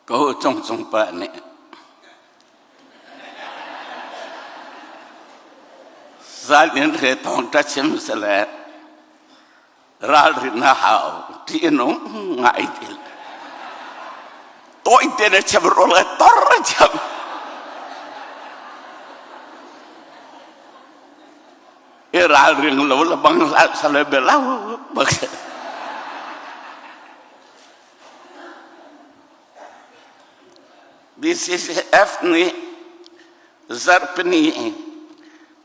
Ko cung cung pa nih zal in re thawng ta chim sele ralrin na hau ti nung ngai til toi te na chim rol a tor cham i ralring lo la bang la sale belau bak BCCF nih zarhpini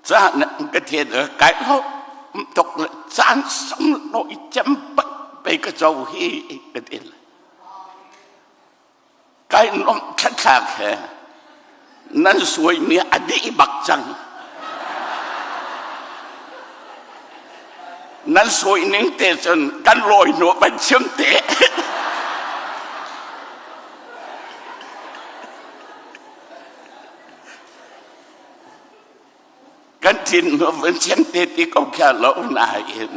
caan ka thian kai lo tuk le caan sunglawi cem bak pei ka co hi ka ti le kai nuamh thlathlak he nan suaimi a dih bak cang nan sawi ning te cun kan lawi hnu van chim te kan thin hnu van chim te ti ko kha lo nain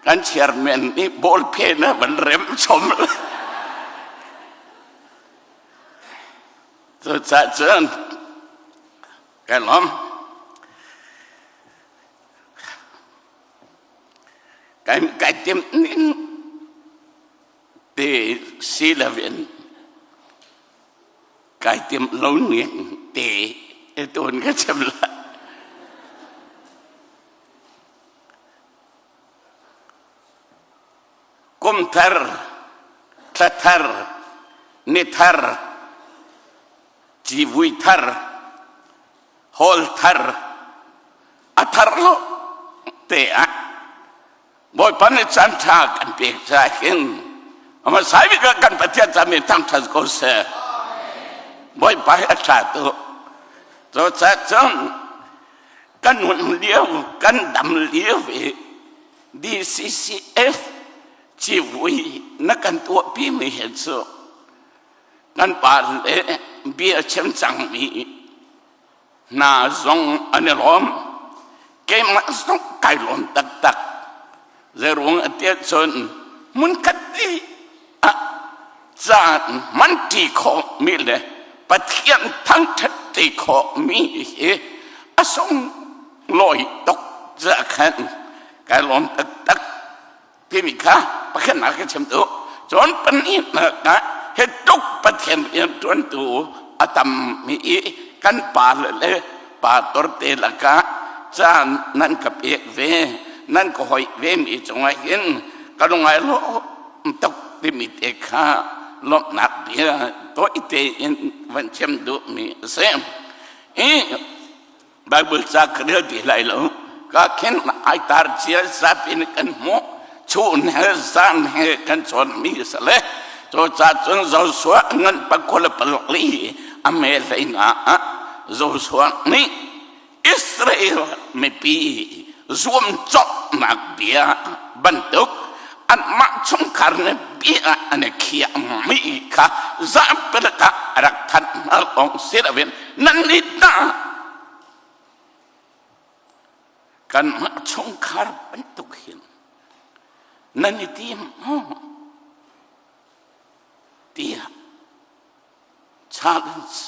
kan chairman nih ball phe na van rem chom Cucaah cun ka lawm. Kai timh ning te si loin kai timh lo ning te tuan ka chim la. Kum thar, thla thar, ni thar, civui thar, hall thar, a thar lo te ah Bawipa nih caan ṭha kan pek caah hin ama sai bik ah kan Pathian ca mi thangṭhat ko seh. Bawipa hi a ṭha tuk. Cucaah cun kan hun lio, kan dam lio i DCCF civui na kan tuahpi mi hi cu kan pa le bia chim cangmi hna zong an i lawm. Keimah zong kai lawm taktak. Zeiruang a tiah cun hmunkhat te ah caan hmanṭi khawhmi le Pathian thangṭhat ṭi khawhmi hi a sunglawi tuk caah khan kai lawm taktak timi kha pakhatnak ka chim duh. Cun pahnihnak ah hi tluk Pathian rianṭuantu a tammi i kan pale le pastor te lakah caan nan ka pek ve, nan ka hoih vemi cungah hin ka lungai lawm tuk timi te kha lawmhnak bia tawi tein van chim duhmi a si. Hi Bible ca ka rel ti lai lo. Ka khin ai tar cia zapi nih kan hmuh chun he zan he kan cawnmi a si le cu ca cun Joshua ngan pakua le paruk li a me hlei nga ah Joshua nih Israel mipi zuamcawhnak bia bantuk anmah chungkhar nih bia an i khiahmi kha zapi lakah a rak thanh hna lawng si loin nan nih tah kanmah chungkhar bantuk hin nan i tim maw tiah challenge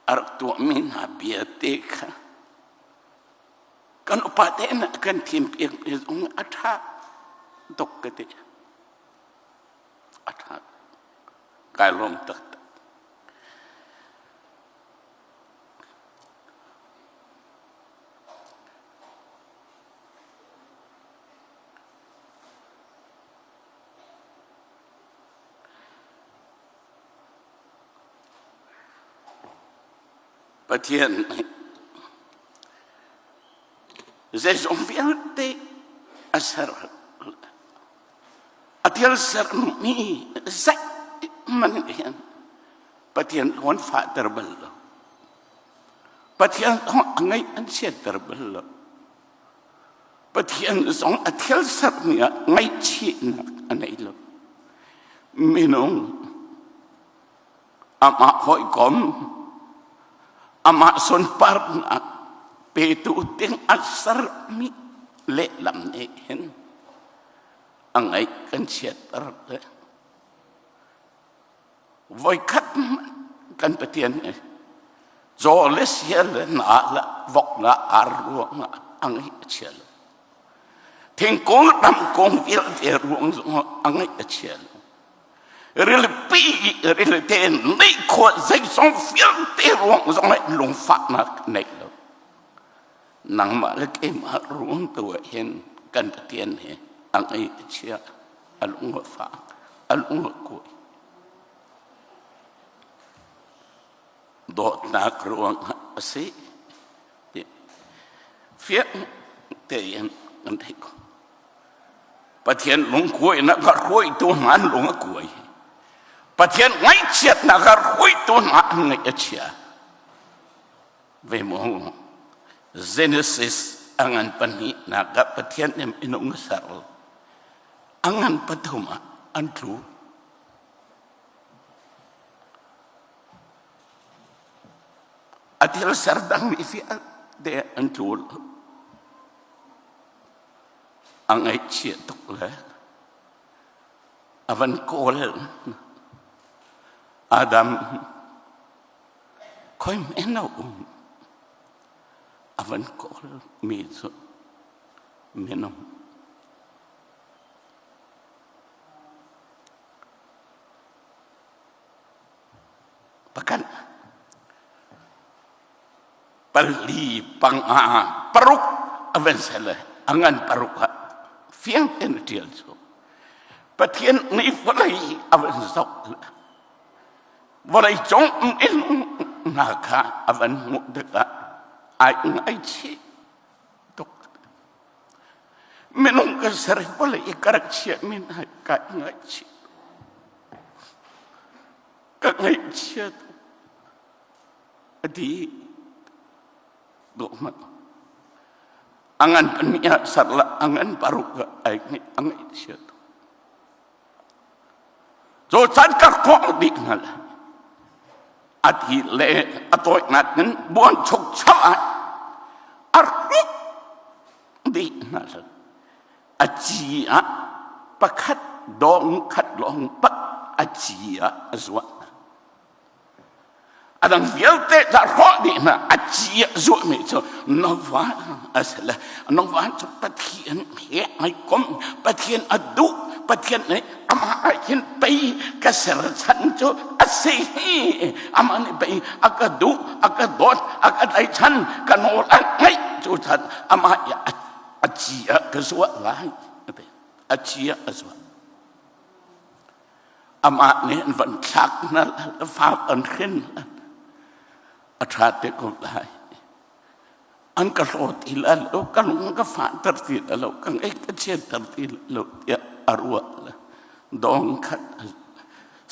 a rak tuahmi hna bia te kha kan upa tein a kan thimpiakmi zong a ṭha tuk ka ti. A ṭha. Kai lawm taktak. Pathian nih zeizong vialte a ser. A thil sermi zeihmanh hin Pathian tuan fahter bal lo. Pathian zong a ngaih an chiatter bal lo. Pathian zong a thil sermi ah ngaihchihnak a nei lo. Minung amah hawikom amah sunparnak petu ding a sermi lehlam nih hin a ngaih kan chiatter le. Voikhat kan Pathian nih caw le sial le na le vok le ar ruang ah a ngaih a chia lo. Thingkung ramkung vialte ruang zong a ngaih a chia lo. Rilipi rilite neih khawh zeizong vialte ruang zong ah lungfahnak neih lo. Nangmah le keimah ruang tu ah hin kan Pathian hi a ngaih a chia, a lung a fak, a lung a kuai. Dawtnak ruang ah a si. Fiang tein kan theih ko. Pathian lungkuainak a hruaitu hna an lung a kuai. Pathian ngaihchiatnak a hruaitu hna an ngaih a chia. Ve mu Genesis a ngan pahnihnak ah Pathian nih minung a ser. A ngan pathum ah an tlu. A thil ser dangmi vialte an tlu. A ngaihchia tuk le a van kawl. Adam khoi men a um. A van kawl mi cu minung. Pakhat pali panga paruk a van sel a ngan paruk ah fiang tein a ṭial cu Pathian nih vawlei a van zoh vawlei cung minung hna kha a van hmuh tikah ai ngaihchih tuk minung kan ser vawlei i ka rak chiahmi hna kai ngaihchih ka ngaihchia tuk a ti dawh hmanh a ngan pahnih ah ser la a ngan paruk ah ai a ngaihchia tuk cu caan ka khawng dih hna le a ti le a tawinak in buan chuk chau ah a ruk dih hna le a ci ah pakhat dong khat lawng pak a ci ah a zuah a dang vialte ca hrawh dih hna a ci ah zuahmi cu Nova a si le Nova cu Pathian he ai kom Pathian a duh Pathian nih amah ah hin pei ka ser chan cu a si hi amah nih pei a ka duh a ka dawt a ka tlaihchan ka nawl a ngaih cu chan amah i a ci ah ka zuah lai a ci ah a zuah amah nih an van thlak hna fa an hrin a ṭha te ko lai an ka hlaw ti la lo ka lung ka fahter ti la lo ka ngaih ka chiatter ti la lo tiah a ruah le dong khat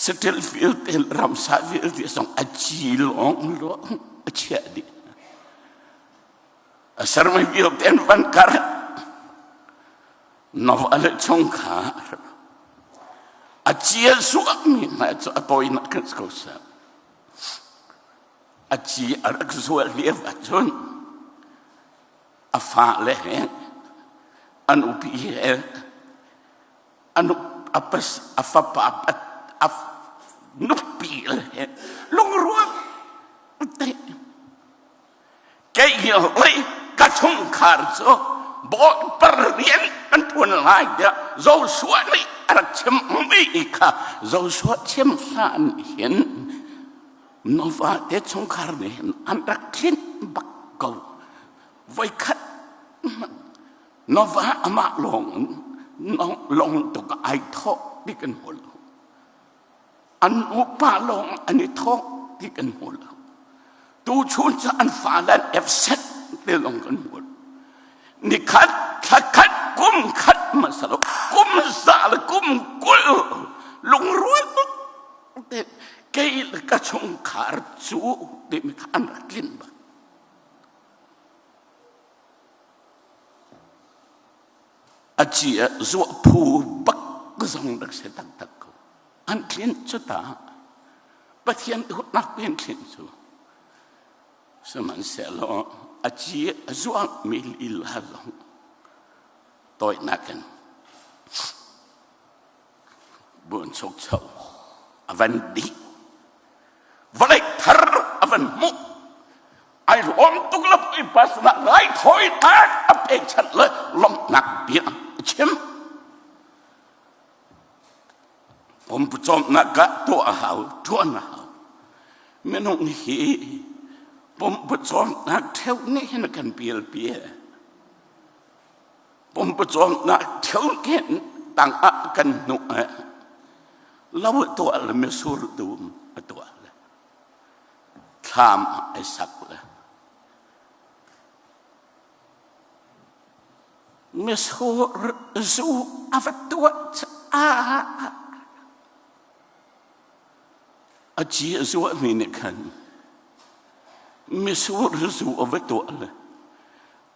saṭil vialte ramsa vialte zong a ci lawng lawng a chiah dih a sermi vialte an van kar Noah le chungkhar a cia suahmi hna cu a tawinak kan si ko seh a ci a rak zual lio ahcun a fale he an upi he an a pas a fapa a nupi le he lungrual te Kei hi hlei ka chungkhar cu Bawipa rian kan ṭuan lai tiah Joshua nih a rak chimmi kha Joshua chim hlan hin Noah te chungkhar nih hin an rak tlinh bak ko. Voikhat Noah amah lawng lawng tuk ai thawh ti kan hmu lo. An upa lawng an i thawh ti kan hmu lo. Tuchun cu an fale an absent te lawng kan hmu lo. Nikhat, thlakhat, kum khat hmasa lo, kum za le kum 20 lungrual te kei le ka chungkhar cu timi kha an rak tlin bak. A ci ah zuah phu bak zong rak si taktak ko. An tlinh cu ta. Pathian duhnak in tlinh cu. Sihmanhsehlaw a ci a zuangmi lila zong tawinak in buanchukcho a van dih. Vawlei thar a van hmuh. Ai lawm tuk le Bawipa sinah raithawinak a pekchanh le lawmhnak bia a chim. Pumpucawmnak ah tuah a hau, ṭuan a hau. Minung hi pumpucawmnak ṭheu nih hin a kan pialpi. Pumpucawmnak ṭheu hin tangah kan hnuh. Lo a tuah le misur dum a tuah le thlam ai sak le Mitsur zu a va tuah caah a ci a zuahmi nih khan mitsur zu a va tuah le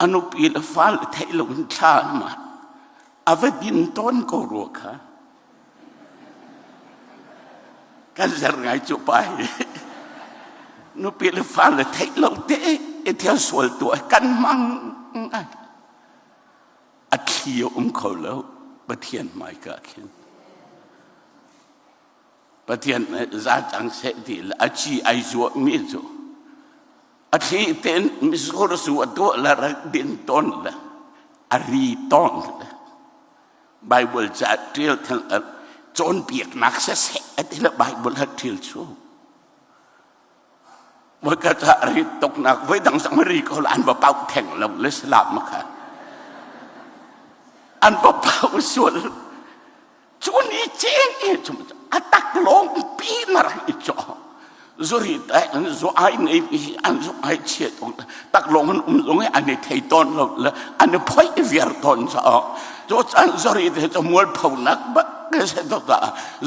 a nupi le fale theih loin thla ma a va din tawn ko rua kha. Kan zer ngai cu pa hi. Nupi le fale theih lo te i thil sual tuah kan hmang ngai. A thli a um kho lo Pathian hmaika khin. Pathian nih za cang seh ti le a ci ai zuahmi cu a thli tein mitsur zu a tuah le rak din tawn le a ri tawn le Bible ca ṭial theng cawnpiaknak siseh a ti le Bible ha ṭial cu. Voikhat ah ri tuknak voi dang zong ri ko la an va pau theng lo le salam kha. An va pau sual. Cu ni ceng e cu a tak lawng pi na rak i caw. Zuri te an zu ai nei hi an zu ai chiat tak lawng an um zong i an i thei tawn lo le an i phoi viar tawn caah cu caan zuri te cu mualpho nak bak ke se to ta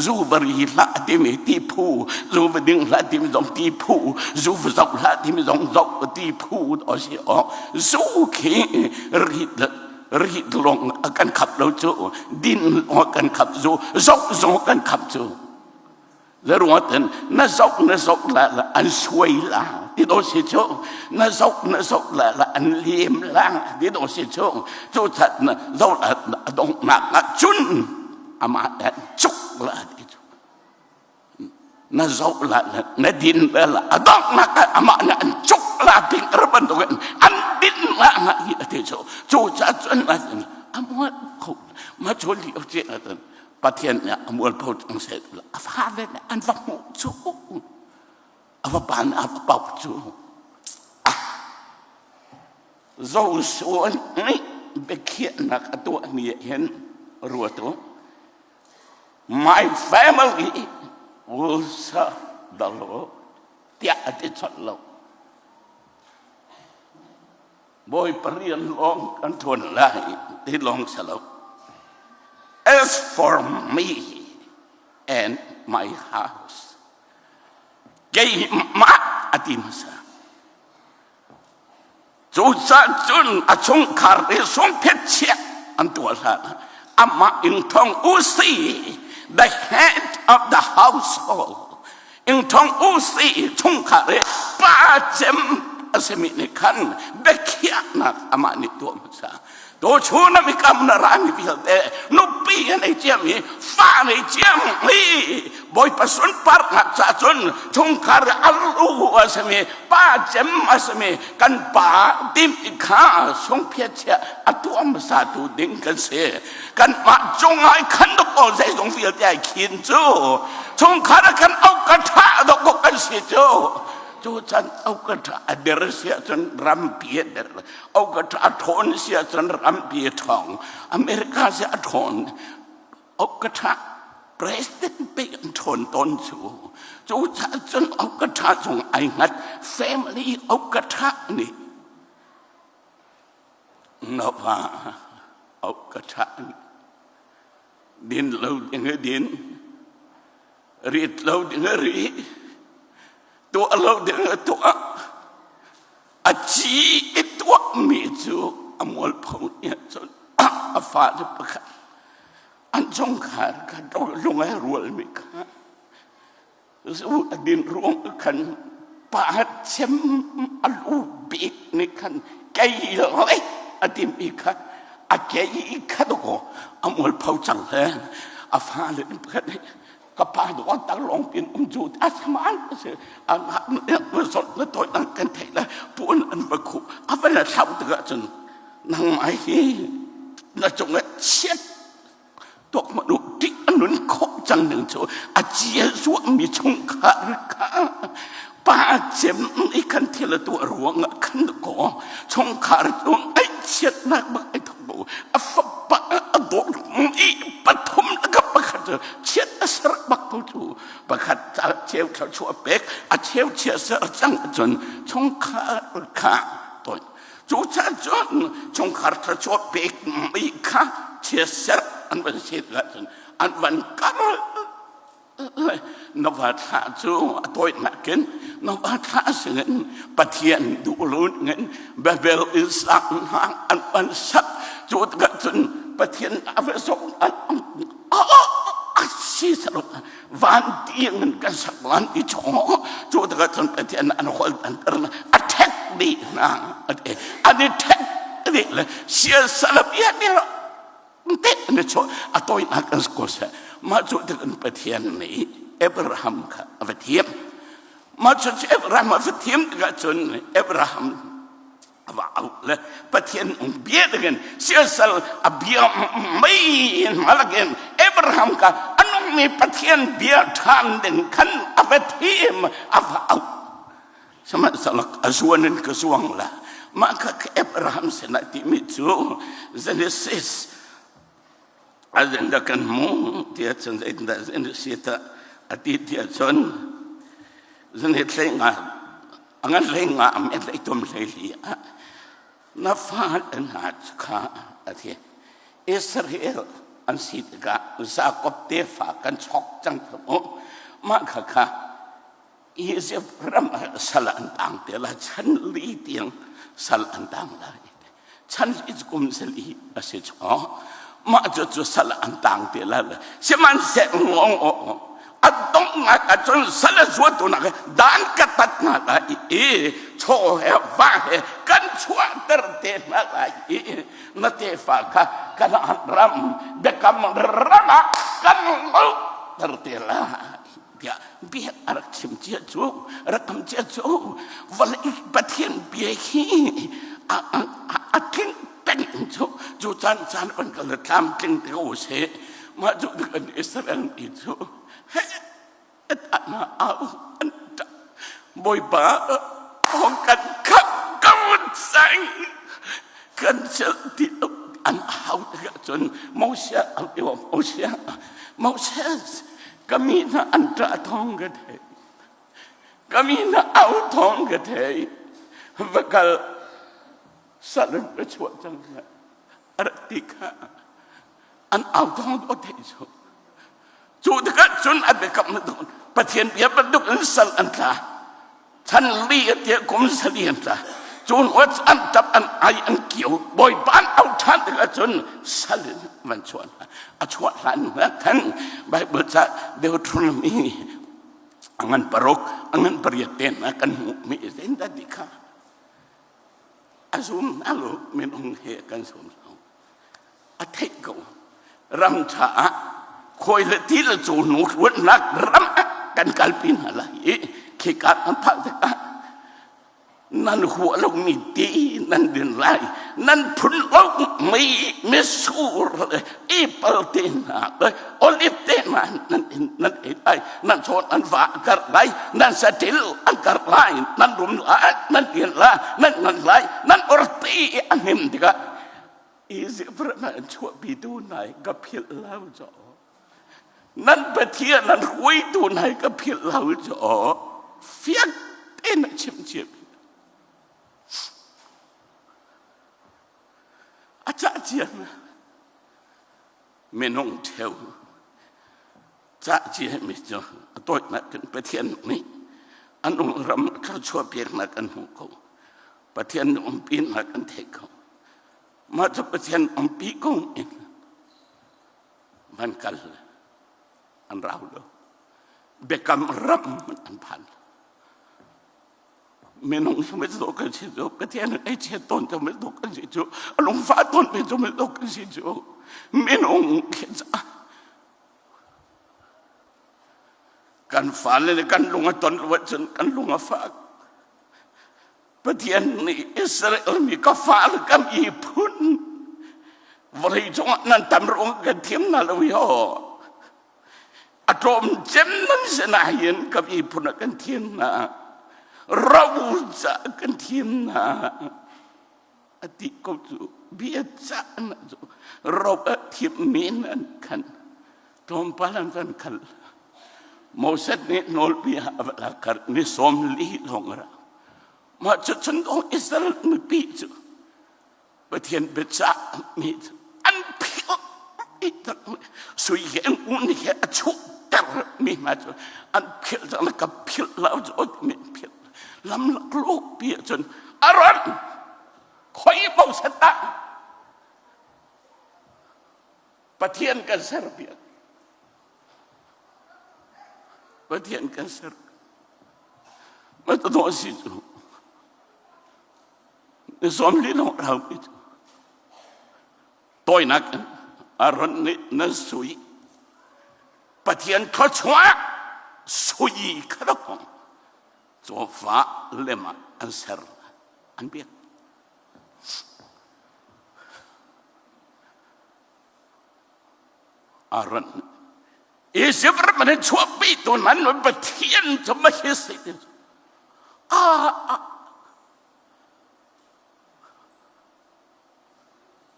zu va ri hlah timi ti phu zu va ding hlah timi zong ti phu zu va zoh hlah timi zong zoh ti phu o si o zu khi ri ri lawng a kan khap lo cu din lawng a kan khap zu zoh zong a kan khap cu Zeruangah na zoh na zoh la la an suai la ti do si cu na zoh na zoh la la an lem la ti do si cu cu that na zoh la donghnak ah cun amah dan cuk la ti cu na zoh la la na din la la a donghnak ah amah na an cuk la ding ar bantukin an din la nga hi ti cu cu ca cun amual kho ma chol li o che Pathian nih a mualpho cang seh a fale nih an va hmuh cu a va pa nih a va pauh cu Joshua nih biakhiahnak a tuahmi ah hin ruat u my family will serve the Lord tiah a ti colh lo Bawipa rian lawng kan ṭuan lai ti lawng si lo. As for me and my house, keimah a ti hmasa. Cucaah cun a chungkhar i sungphet chiah an tuah hlan amah ing thong u si the head of the household Ingthong u si chungkhar i pa cem a simi nih khan biakhiahnak amah nih tuah hmasa. Tuchun ah mikam na rami vialte nupi an ei ciami fa an ei ciami Bawipa sunparnak ca cun chungkhar a lu a simi pa cem a simi kan pa tim kha sungphiat chia a tuah hmasa tu ding kan si. Kanmah cungah i khan dok aw zeizong vialte ai khin cu chungkhar ah khan au ka ṭha dok awk kan si cu cu chan au ka ṭha a der si ahcun rampi a der au ka ṭha a ṭhawn si ahcun rampi a ṭhawng America si a ṭhawn au ka ṭha president pe an ṭhawn tawn cu cu chan cun au ka ṭha cung ai hngat family au ka ṭha nih Na va auh ka ṭha din lo ding a din rit lo ding a ri tuah lo ding a tuah a ci i tuahmi cu a mualpho nih cun a fale pakhat an chungkhar kha lung ai rualmi kha Zu a din ruang khan pa cem a lu bik nih khan kei le a timi kha a kei kha dawkaw a mualpho cang le a fale pakhat nih. Ka pa dawt tak lawng pin um cu a saman a si. Zot na toi an kan theih le puan an va khuh a va la thlau tikah cun nangmah hi na cungah chiat tuak hmanh u ṭih a nun khawh cang ning cu a cia zuahmi chungkhar kha pa cem i kan thil a tuah ruangah khan kaw chungkhar cu ngaihchiatnak bak ai thok bu a fapa a dawt i pathum le pakhat cu chiat a ser bak ko cu pakhat cheu thluachuah pek a cheu chia ser cang cun chungkhar kha ton Cucaah cun chungkhar thluachuah pekmi kha chiatserh an van set ahcun an van kar na va thlah cu a tawinak in na va thlah singin Pathian duhlo ngin Babel in sang hna an van sak cu tikah cun Pathian a va zong a si van tiang in kan sak lan i chaw cu tikah cun Pathian an hol an ter a ṭhek dih hna an i ṭhek dih le siasal bia ni te an i chuah a tawinak an ko seh mah cu tik in Pathian nih Abraham kha a va thiam mah cu Abraham a va thiam tikah cun Abraham a va auh le Pathian bia dingin siasal a bia mei in hmalakin Abraham ka a nungmi Pathian bia ṭhan ding khan a va thim a va auh sihmanhsehlaw a zuan in ka zuang la mah kha Abraham sinah timi cu Genesis a zindah kan hmu tiah cun zeitindah Genesis tah a ti tiah cun zan hlei nga a ngan hlei nga a met hlei tum hlei li ah na fa hna kha a ti Israel an si tikah Jakob tefa kan chok cang mu mah kha kha Egypt ram ah sal an tang te la chan li tiang sal an tang lai chan li kum sali a si chaw mah cu cu sal an tang te la sihmanhsehlaw a donghnak ahcun sal a zuatu nak dan ka tat hna lai i chaw he va he kan chuahter te hna lai i na tefa kha Kanaan ram biakam ram ah kan lohter te lai tiah bia a rak chim cia cu rak kam cia cu vawlei Pathian bia hi a tling peng cu cu caan caan van kal tlam tling te ko seh mah cu kan Israel mi cu he na au an Bawipa hong kan khap ko cang kan cel ti an hau tikah cun Moses au Moses Moses Ka mi hna an ṭah thawng ka theih. Ka mi hna au thawng ka theih. Va kal sal in ka chuah cang hna. A rak ti kha an au thawng dawh theih cu. Cu tikah cun a biakam na Pathian bia bantuk in sal an tla. Chan li a tiah kum sali an tla. Cun wat an tap an ai an kio bawipa an au ṭhan tikah cun sal in van chuah hna. A chuah hlan hna khan Bible ca Deuteronomy a ngan paruk a ngan pariat te hna kan hmuhmi zeidah ti kha a zum hna lo minung he kan zum lo. A theih ko. Ram ṭha ah khawi le ti le cu nu ruatnak ram ah kan kalpi hna lai i khika kan phak tikah nan huah lomi ti nan din lai nan phun lomi mitsur le apple te hna le olive te hna nan nan ei lai nan chawn an va a karh lai nan saṭil an karh lai nan rum lai nan lian lai nan ngan lai nan orti a hnim tikah Egypt ram ah an chuahpitu hna hi ka philh lo caw. Nan Pathian nan hruaitu hna hi ka philh lo caw. Fiang tein a chim cia A cah cia minung ṭheu cah cia mi cu a tawitnak kan Pathian nih an um ram thluachuah peknak kan hmuh ko. Pathian umpinak kan theih ko. Mah cu Pathian umpi ko in van kal an rau lo. Biakam ram an phan. Minung hi mit kan si cu Pathian ei chiat tawn cu mit kan si cu a lungfah tawn mi cu mit kan si cu minung khi ca. Kan fale le kan lung a ton lo ahcun kan lung a fak. Pathian nih Israel mi ka fale ka miphun vawlei cungah nan tam ruang kan thiam hna lo hi ho. A tlawm cem nan si nain ka miphun ah kan thiam hna. Ro ca kan thiam hna. A ti ko cu bia cah na cu ro a thiam mi nan khan tlawmpal an van khal. Moses nih nawlbia a va lakar ni 40 lawng ra. Mah cu cun Israel mipi cu Pathian biacah mi cu an philh sui he ngun he a chuhter mi hna cu an philh cang ka philh lo cu mi philh lam lakluk pi ahcun a ron khoi Moses ah Pathian kan ser piak Pathian kan ser ma to si cu ni 40 lawng rau mi cu tawinak in Aaron nih nan sui Pathian thluachuah sui kha dong cawfa lem ah an ser an biak Aaron Izipt ram in chuahpi tu nan Pathian cu ma hi si ti ah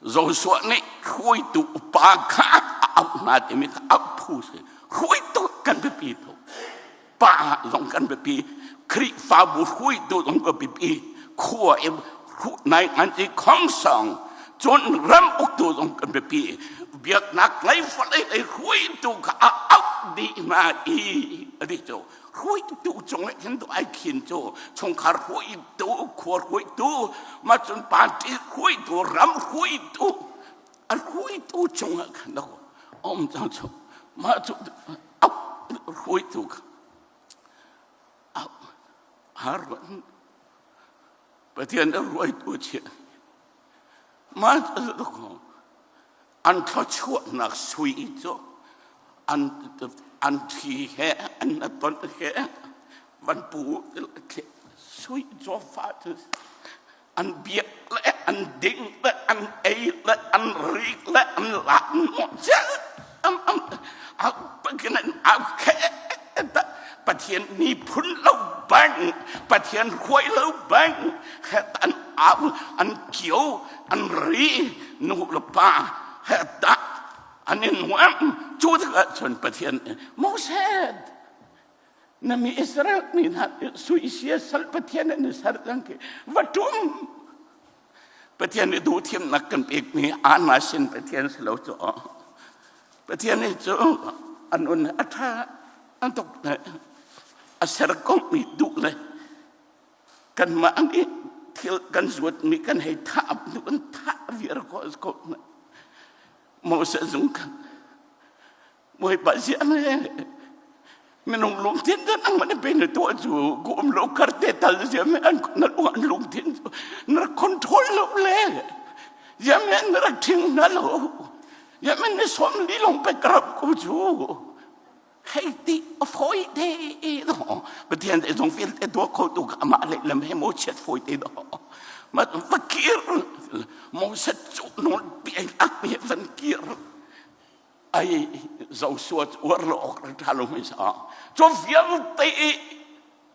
Joshua nih hruaitu upa kha a auh hna timi kha auh phu si. Hruaitu kan biapi tuk. Pa zong kan biapi. Khrihfabu hruaitu zong kan biapi. Khua i nai ngan ti khong song cun ram uktu zong kan biapi. Biaknak lei vawlei lei hruaitu kha a auh dih hna i a ti cu. Hruaitu cung ah hin ai khin cu chungkhar hruaitu khua hruaitu ma cun party hruaitu ram hruaitu a hruaitu cung ah khan do om cang cu mah cu hruaitu kha har Pathian a hruaitu chia mah an thluachuahnak sui cu an an thi he an ton he van pu sui cawfa cu an biak le an ding le an ei le an rik le an lak am am Pathian miphun lo bang Pathian huai lo bang an au an kio an ri nu le pa he dah an i nuam cu tikah cun Pathian Moses na mi Israel mi hna sui sia sal Pathian an i ser cang khi va ṭum Pathian nih duh thiamnak kan pekmi ana sin Pathian si lo cu Pathian nih cu an un a ṭha an tuk a ser komi duh le kanmah nih thil kan zuatmi kan hei thah hnu kan thah viar ko ko Moses zung khan Bawipa ziah le minung lungthin cu nangmah na pe na tuah cu ku um lo kar te tal ziah me an na lung an lungthin cu na rak control lo le ziah me na rak ṭhing hna lo ziah me na 40 lawng pe ka rak ku cu hei ti a fawi te do Pathian te zong vialte tuah kho tu ka amah le lam he mo chiat fawi te do ma va kir Moses cu nawl pi ak mi van kir ai Joshua uar lo awk rak ṭha lo hmai sa cu vialte i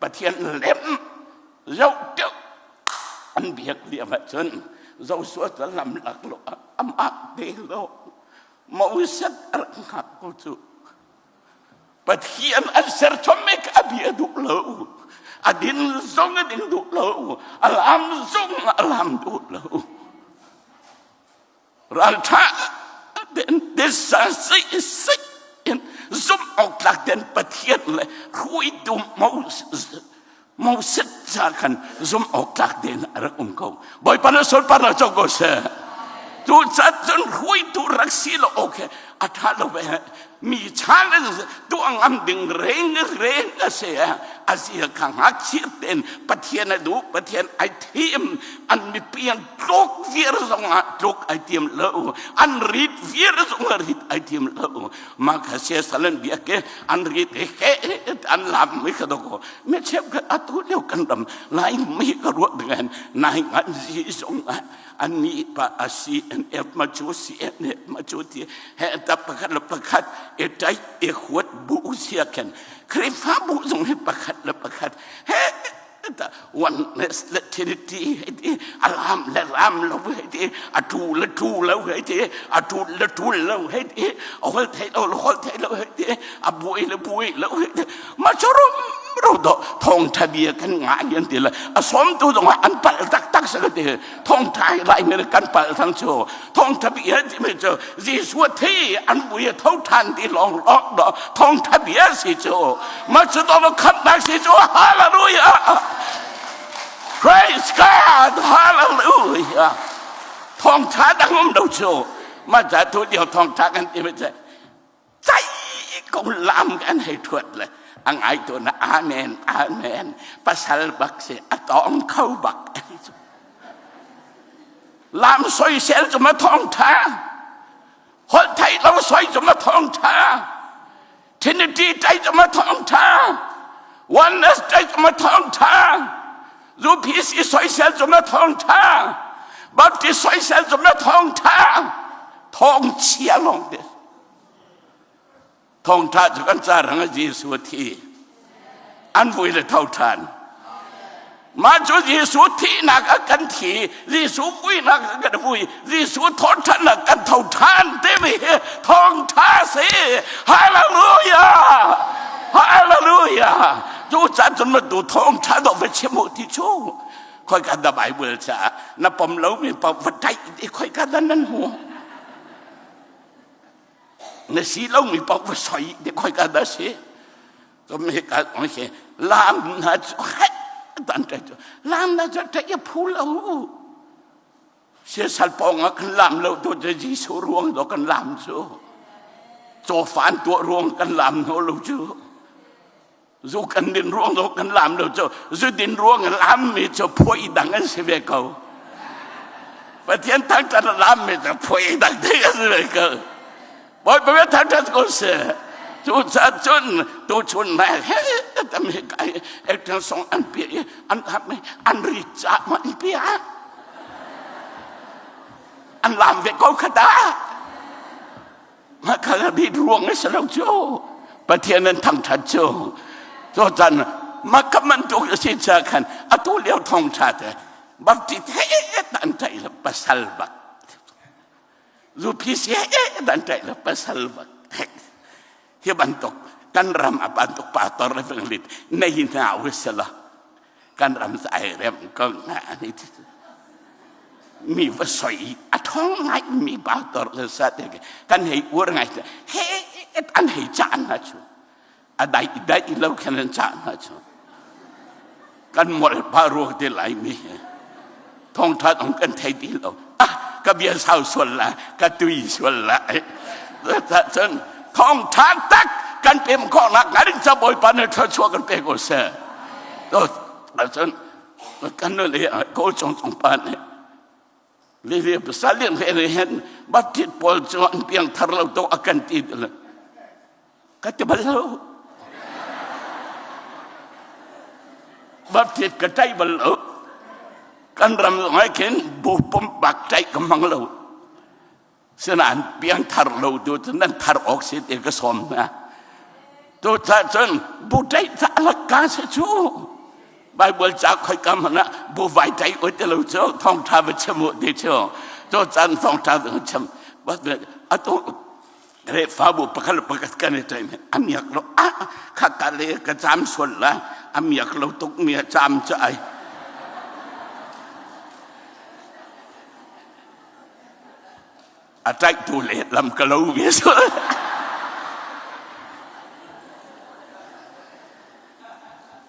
Pathian lem zoh deuh an biak lio ahcun Joshua cu lam lak lo amah te lo Moses a rak hngak ko cu Pathian an ser chom ik a bia duh lo a din zong a ding duh lo a lam zong a lam duh lo ralṭha tein tisa si si in zumh awk tlak tein Pathian le hruaitu Moses ca khan zumh awk tlak tein a rak um ko. Bawipa na sunparnak co ko seh. Tu ca cun hruaitu rak si lo awk he a ṭha lo ve. Mi chan in tuah ngam ding reng reng a si. A zia kha ngakchia tein Pathian a duh, Pathian ai thim. An mipi an tluk viar zongah tluk ai tiam lo. An rit viar zongah rit ai tiam lo. Mah kha siasal an biak i an rit i he an lam mi kha doko. Mi cheukhat atu lio kan ram Laimi ka ruah dengan nai ngan zi zongah an nih pa a CNF ma cu CNF ma cu ti he ta pakhat le pakhat i tai i huat bu sia khen Khrihfabu zong hi pakhat le pakhat he ta oneness le trinity he ti a lam le lam lo he ti a tu le tu lo he ti a tu le tu lo he ti a hol thei lo hol thei lo he ti a buai le buai lo he ti ma churum ro do thong tha bia kan ngai an ti le a som tu zong an pal tak tak sa ti thawngṭha hi laimi nih kan palh thang cu thawngṭha bia timi cu Jesuh thi an vui a tho ṭhan ti lawng lawng do thawngṭha bia si cu mah cu dawh khamhnak si cu hallelujah praise God hallelujah thawngṭha dang um lo cu mah ca tu lio thawngṭha kan ti mi cu cai ko lam kan hei thuat le a ngai tu na amen amen pasal bak si a tong kho bak lam soisel cu ma thong tha holh thei lo soi cu ma thong tha trinity tai cu ma thong tha oneness tai cu ma thong tha UPC soisel cu ma thong tha Baptist soisel cu ma thong tha thong chia long te Thawngṭha cu kan ca rang ah Jesuh a thi. An vui le tho ṭhan. Mah cu Jesuh thihnak ah kan thi, Jesuh vuinak ah kan vui, Jesuh thawhṭhan ah kan tho ṭhan timi hi thawngṭha si. Hallelujah! Hallelujah! Cu caan cun matu thawngṭha dawh va chim u ti cu. Khoi ka da Bible caah na pom lomi paoh va ṭaih ti khoi ka da nan hmu. Na si lomi paoh va soi ti khoi ka dah si zum hi ka ong si lam na cu hai dan tai cu lam na cu tai phu lo siasal pawng ah kan lam lo tu cu Jesuh ruang do kan lam cu cawfan tuah ruang kan lam no lo cu zu kan din ruang do kan lam lo cu zu din ruang lam mi cu phuai dang an si ve ko Pathian thangṭhat lam mi cu phuai dang te an si ve ko Bawipa bia thangṭhat ko seh cucaah cun tuchun mai he tam hi kai ekṭang song an pi i an lam an ri ca an pi an lam ve ko kha ta Mah kha bit ruang a si lo cu. Pathian an thangṭhat cu. Cu can mah ka bantuk a si ca khan atu lio thawngṭha te Baptist he dan ṭaih le pasal bak. UPC he dan ṭaih le pasal bak. Hi bantuk kan ram a bantuk pastor le fenglit nei hna u sila kan ram ai rem ko nga ani ti mi va soi a thong ngai mi pastor le sa te kan hei ur ngai te he an hei cha na chu a dai dai lo khan an cha na chu kan mol pa ruak te lai mi thong tha ong kan thei ti lo ah ka bia sau sual la ka tui sual la ta cun thong tha tak kan pem khawh nak ngai ding ca bawipa ne thluachuah kan pe ko seh to cun kan nu le ko chong chong pa ne Livi pasal lian he hen Baptist pawl cu an piang thar lo to akan ti ka ti bal lo Baptist ka ṭaih bal lo kan ram zongah khin bu pumpak ṭaih ka hmang lo sinain piangthar lo tu cu nan thar awk si ti ka sawm hna tu ca cun bu ṭaih ca lakka si cu Bible ca khoi ka hmanh ah bu vai ṭaih oi ti lo cu thawngṭha va chim u ti cu cu caan thawngṭha va chim atu Khrihfabu pakhat le pakhat kan i ṭaim a miak lo ah kha ka le ka caam sual la a miak lo tuk mi a caam cu ai a ṭaihtu le lam ka lo ve sual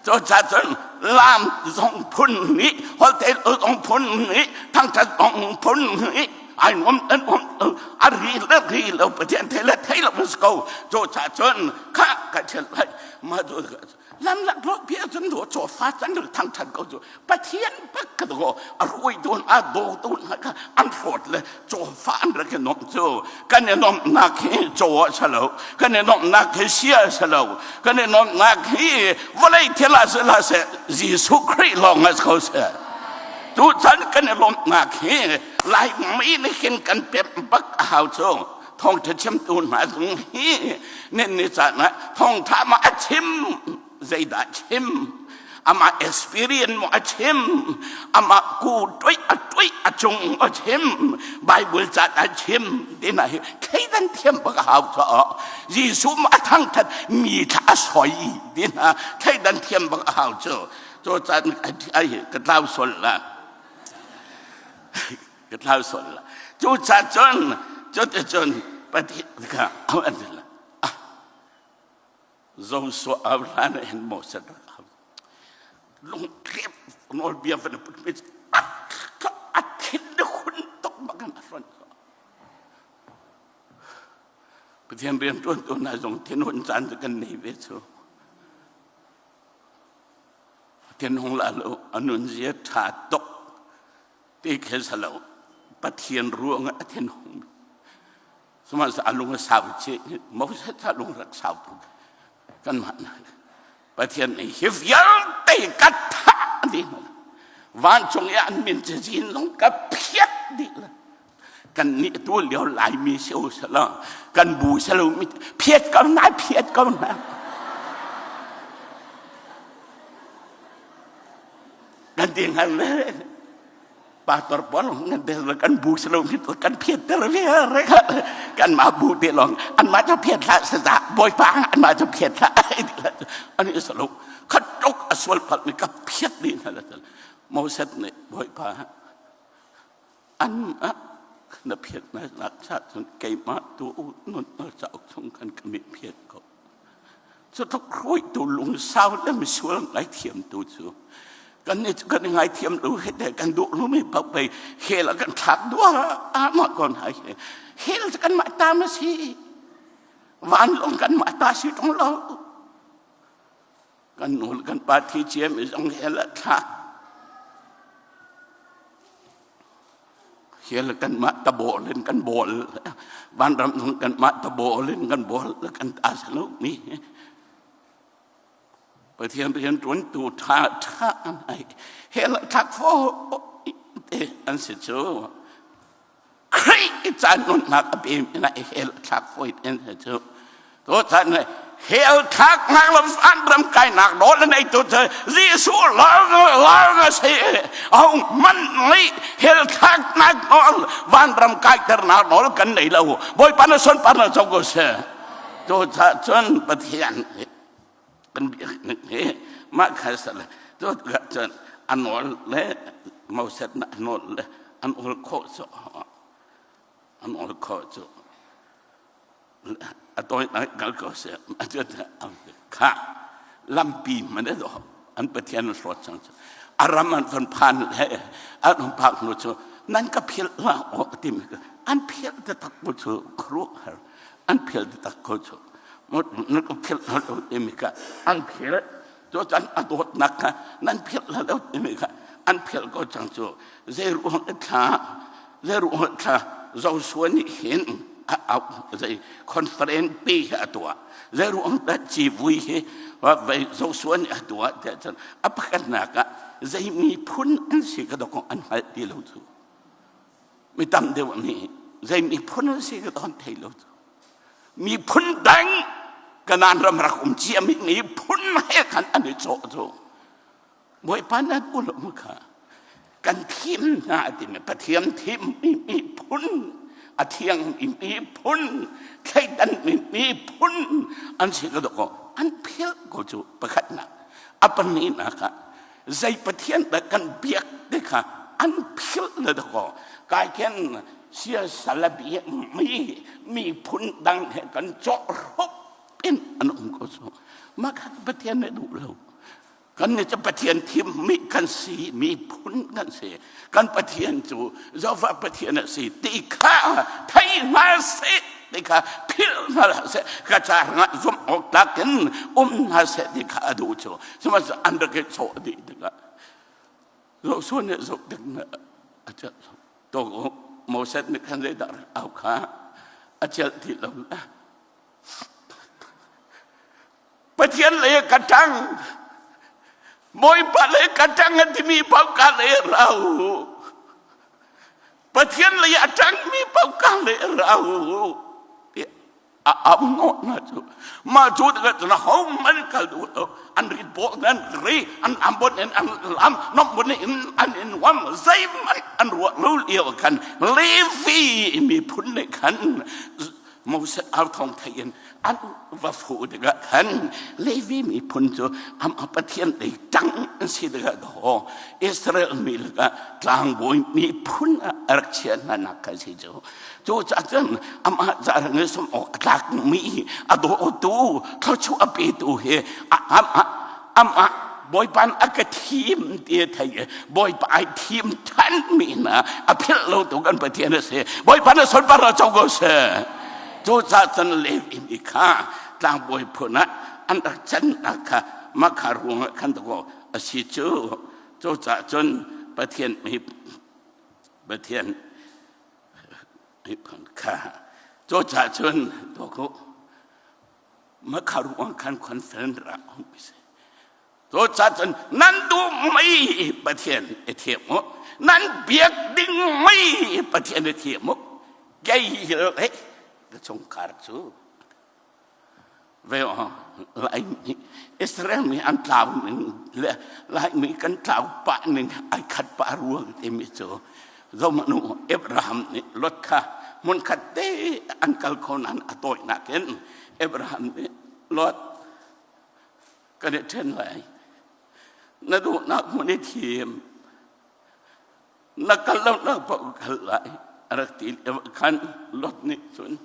Cucaah cun lam zong phun nih holte zong phun nih thangṭhat zong phun nih ai nuam an nuam a ri le ri lo Pathian thei le thei lo si ko cucaah cun kha ka ṭhial lai. Mah cu lam lak lo pi ahcun do chaw fa can rak thangthat ko cu Pathian bak ka do a ruai tu a do tu hna kha an hrawt le chaw fa an rak i nuamh cu kan i nuamhnak hi chaw a si lo kan i nuamhnak hi sia a si lo kan i nuamhnak hi vawlei thil ah si hlah seh Jesuh Khrih lawng ah si ko seh tuchan kan i lawmhnak hi Laimi nih hin kan pemh bak a hau cu thawngṭha chimtu hna zong hi nin ni caan ah thawngṭha ma a chim zeidah chim amah experience maw a chim amah ku tuih a tuih a cung a chim Bible ca a chim tina hi thleidan thiam bak a hau caah Jesuh ma a thangthat mi thla a soi tina thleidan thiam bak a hau cu cu caan ai ka tlau sol la ka tlau sol la cu ca cun cuticun Pathian kha an la Joshua Abraham hin Moses rak au lungtlep nawlbia van put mi a thin hun tuk bak in a hron Pathian rian tuan tu na zong thinhun caan cu kan nei ve cu Pathian hung la lo a nun zia tha tuk ti khe salo Pathian ruang a thinhung Sihmanhsehlaw a lung a sau chih. Moses a lung rak sau tuk. Kanmah Pathian nih hi vialte ka thah dih hna. Vancung i an min cazin zong ka phiat dih la. Kan nih tu lio Laimi si u selaw kan bu selo mi phiat ko na phiat ko na. Kan ti hngal le pastor pawl kan bel kan bu selo mi kan phiat ter ve re kan ma bu te long an ma chu phiat hlah sa bawipa an ma chu phiat hlah an i salo khat tok a sual phat mi ka phiat ni na la Moses nih bawipa an ah na phiat na nak cha cun keimah tu nun na cauk chung kan ka mi phiat ko Cutluk hruaitu lungsau le misual ngaithiamtu cu kan nih cu kan i ngaithiam lo he te kan duh lomi paoh pei hell ah kan thlak duah mah ko hna hi hell cu kanmah ta ma si vanlawng kanmah ta si ṭung lo kan nu le kan pa thi ciami zong hell ah thlak Hial kanmah tabawl in kan bawl vanram zong kanmah tabawl in kan bawl kan ta lo mi Pathian rian ṭuantu ṭha ṭha ai hell thak fo te an si cu Khrih caan nunnak a pe mi na hell thlak foi an si cu To chan hell thak nak lam van ram kai nak nawl nei tu cu Jesuh lawng lawng a si. Au man nih hell thak nak nawl van ram kai ter nak nawl kan nei lo. Bawipa na son par na co ko se. To cha cun Pathian kan biak ning hi mah kha sal to cun a nawl le Moses na nawl le an ul khawh cu an ul khawh cu a tawi kal ko seh kha lampi man do an pathian an hlawt cang cu a ram an van phan le an hung phak hnu cu nan ka philh la aw timi an philh taktak ko cu khuaruahhar an philh taktak ko cu nan ka philh la lo timi kha an philh cu cun a dawtnak kha nan philh la lo timi kha an philh ko cang cu zei ruang thla zei ruang thla Joshua nih hin a auh zei conference pi hi a tuah zei ruang dah civui hi Joshua nih a tuah tiah cun a pakhatnak ah zei miphun an si ka dok an hngalh ti lo cu mi tam deuh nih zei miphun an si ka don thei lo cu miphun dang Kanaan ram rak um ciami miphun he khan an i cawh cu Bawipa nan ulum kha kan thim hna timi Pathian thimmi miphun a thiangmi miphun thleidanmi miphun an si ka dawk an philh ko cu pakhatnak a pahnihnak ah zei Pathian dah kan biak ti kha an philh le dawk kai khen siasal a biakmi miphun dang he kan cawh hrup in an um ko cu mah kha Pathian nih duh lo Kan nih cu Pathian thimmi kan si, miphun kan si. Kan Pathian cu Jehovah Pathian a si ti kha thei hna sih. ti kha philh hna hlah seh, ka ca hrangah zumh awk tlak in um hna seh ti kha a duh cu. Sihmanhsehlaw an rak i chawh dih tikah Joshua nih zoh tik a celh lo. To Moses nih khan zeidah rak au kha a celh ti lo. Pathian lei ka ṭang. Bawipa lei ka ṭang a timi paoh ka lei rau. Pathian lei a ṭangmi paoh ka lei rau. A au hnawh hna cu. Mah cu tikah cun ahohmanh kal duh lo. An rit bawh an ri, an ambon in an lam, nomhbun in an i nuam. Zeihmanh an ruah lo lio khan Levi miphun nih khan Moses au thawng theih in an va fuh tikah khan Levi miphun cu amah Pathian lei ṭang an si tikah daw Israel mi lakah tlangbawi miphun ah a rak chia hna nak kha si cu. Cucaah cun amah ca nih sum awk a tlakmi a dawtu thluachuah a petu hi amah amah Bawipa a ka thim ti a thei i Bawipa ai thim thanmi hna a philh lo tu kan Pathian a si. Bawipa na sunpar a co ko seh. Cucaah cun Levi mi kha tlangbawi phun ah an rak cannak kha mah kha ruangah khan dakaw a si cu. Cucaah cun Pathian mi Pathian miphun kha cucaah cun dawku mah kha ruang khan conference rak um si. Cucaah cun nan duh mei Pathian i thiam u. Nan biak ding mei Pathian i thiam u. Kei le ka chungkhar cu ve Laimi Israel mi an tlau ning le Laimi kan tlau pah ning ai khat pah ruang timi cu zomanu Abraham nih Lot kha hmunkhat te an kal kho nain a tawinak in Abraham nih Lot kan i ṭhen lai. Na duhnak hmun i thim. Na kal lonak paoh kal lai. A rak ti lio khan Lot nih cun